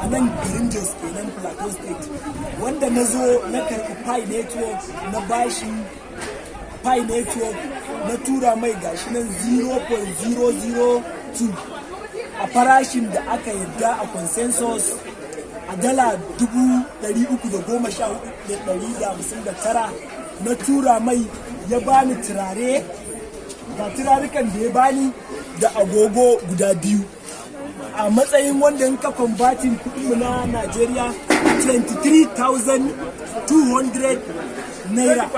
A nan garin Jos kenan, Plateau State, wanda na zo na karɓi Pi Network, na bashi Pi Network, na tura mai, gashi nan 0.002 a farashin da aka yadda a consensus a $314,159. Na tura mai, ya bani turare, ga turarukan da ya bani da agogo guda biyu, a matsayin wanda in ka converting kudinmu na Najeriya, 23,200 naira,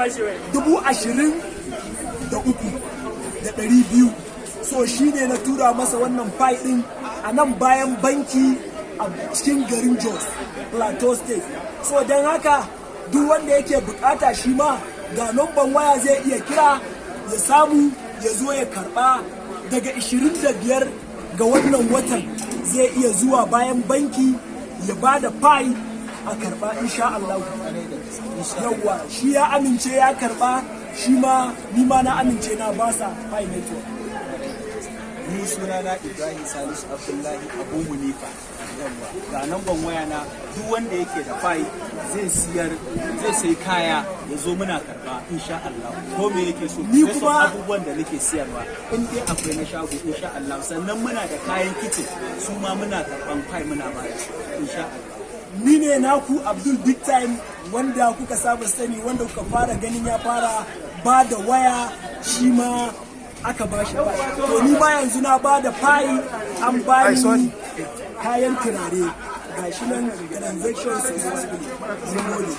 23,200. So shine na tura masa wannan Pi din a nan bayan banki a cikin garin Jos, Plateau State. So don haka duk wanda yake bukata, shi ma ga numban waya, zai iya kira ya samu ya zo ya karba. Daga 25 ga wannan watan zai iya zuwa bayan banki ya ba da Pi a karba, insha Allah. Yawwa, shi ya amince ya karba, shi ma ni ma na amince na basa Pi Network. Ni sunana Ibrahim Salisu Abdullahi Abu Munifa. Yawwa, ga namban waya na. Duk wanda yake da Pi zai siyar, zai sai kaya, ya zo, muna karba insha Allah. Ko me yake so. Ni Based on abubuwan da nake siyarwa, in dai akwai na shago, insha Allah. Sannan muna da kayan kicin, su ma muna karban Pi, muna bayar insha Allah. Ni ne naku Abdul Big Time, wanda kuka saba sani, wanda kuka fara ganin ya fara ba da waya, shi ma aka ba shi Pi. To ni ma yanzu na ba da Pi, an ba ni kayan turare. Gashi nan, transaction successfully. Mun gode.